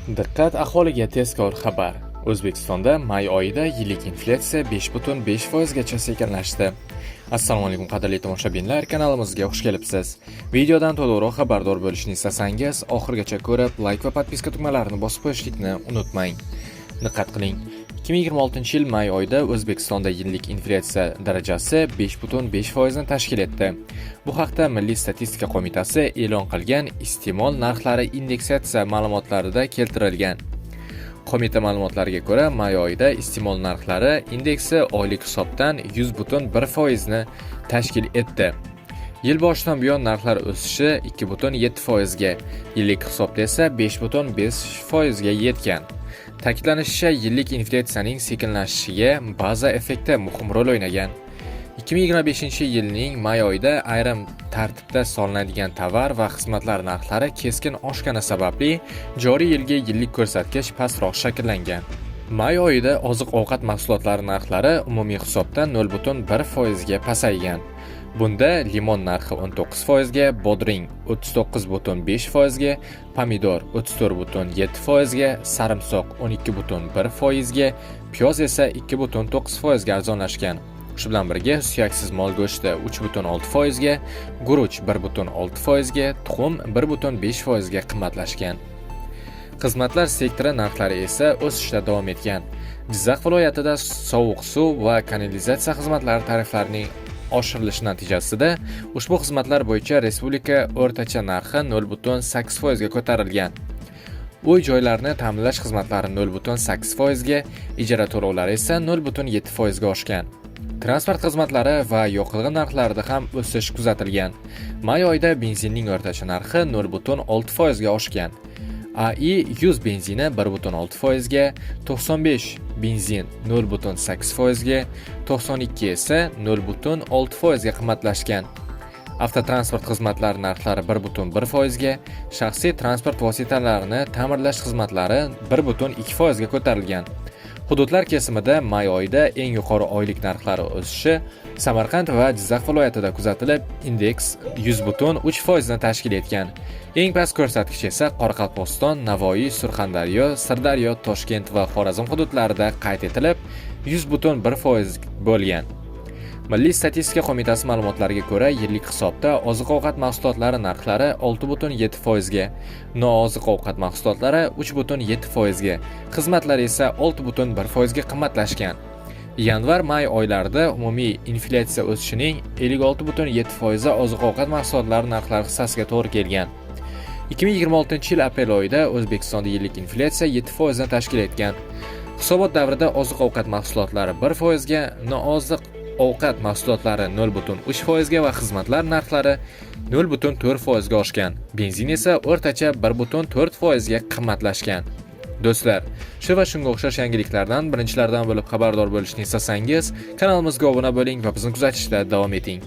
Diqqat aholiga tezkor xabar! O'zbekistonda may oyida yillik inflyatsiya 5,5% gacha sekinlashdi. Assalomu alaykum, qadrli tomoshabinlar, kanalimizga xush kelibsiz. Videodan to'liqroq xabardor bo'lishni istasangiz, oxirigacha ko'rib, like va подписка tugmalarini bosib qo'yishlikni unutmang. Diqqat qiling. 2026-yil may oyida O'zbekistonda yillik inflyatsiya darajasi 5,5% ni tashkil etdi. Bu haqda Milliy statistika qo'mitasi e'lon qilgan iste'mol narxlari indeksatsiya ma'lumotlarida keltirilgan. Qo'mita ma'lumotlariga ko'ra, may oyida iste'mol narxlari indeksi oylik hisobdan 100,1% ni tashkil etdi. Yil boshidan buyon narxlar o'sishi 2,7% ga, yillik hisobda esa 5,5% ga yetgan. Ta'kidlanishicha, yillik inflyatsiyaning sekinlashishiga baza effekti muhim rol o'ynagan. 2025-yilning may oyida ayrim tartibda solinadigan tovar va xizmatlar narxlari keskin oshgani sababli joriy yilgi yillik ko'rsatkich pastroq shakllangan. May oyida oziq-ovqat mahsulotlari narxlari umumiy hisobda 0,1% ga pasaygan. Bunda limon narxi 19% ga, bodring 39,5% ga, pomidor 34,7% ga, sarimsoq 12,1% ga, piyoz esa 2,9% ga arzonlashgan. Shu bilan birga suyaksiz mol go'shti 3,6% ga, guruch 1,6% ga, tuxum 1,5% ga qimmatlashgan. Xizmatlar sektori narxlari esa o'sishda davom etgan. Jizzax viloyatida sovuq suv va kanalizatsiya xizmatlari tariflarining oshirilishi natijasida ushbu xizmatlar bo'yicha respublika o'rtacha narxi 0,8% ga ko'tarilgan. Uy joylarni ta'minlash xizmatlari 0,8% ga, ijara to'lovlari esa 0,7% ga oshgan. Transport xizmatlari va yoqilg'i narxlarida ham o'sish kuzatilgan. May oyida benzinning o'rtacha narxi 0,6% ga oshgan. AI 100 benzini 1,6% ga, 95 benzin 0,8% ga, 92 esa 0,6% ga qimmatlashgan. Avtotransport xizmatlari narxlari 1,1% ga, shaxsiy transport vositalarini ta'mirlash xizmatlari 1,2% ga ko'tarilgan. Hududlar kesimida may oyida eng yuqori oylik narxlari o'sishi Samarqand va Jizzax viloyatida kuzatilib, indeks 100,3% ni tashkil etgan. Eng past ko'rsatkich esa Qoraqalpog'iston, Navoiy, Surxondaryo, Sirdaryo, Toshkent va Xorazm hududlarida qayd etilib, 100,1% bo'lgan. Milliy statistika qo'mitasi ma'lumotlariga ko'ra, yillik hisobda oziq-ovqat mahsulotlari narxlari 6,7% ga, nooziq-ovqat mahsulotlari 3,7% ga, xizmatlar esa 6,1% ga qimmatlashgan. Yanvar-may oylarida umumiy inflyatsiya o'sishining 56,7% oziq-ovqat mahsulotlari narxlari hissasiga to'g'ri kelgan. 2026-yil aprel oyida O'zbekistonda yillik inflyatsiya 7% ni tashkil etgan. Hisobot davrida oziq-ovqat mahsulotlari 1% ga, nooziq ovqat mahsulotlari 0,3% ga va xizmatlar narxlari 0,4% ga oshgan. Benzin esa o'rtacha 1,4% ga qimmatlashgan. Do'stlar, shu va shunga o'xshash yangiliklardan birinchilardan bo'lib xabardor bo'lishni istasangiz, kanalimizga obuna bo'ling va bizni kuzatishda davom eting.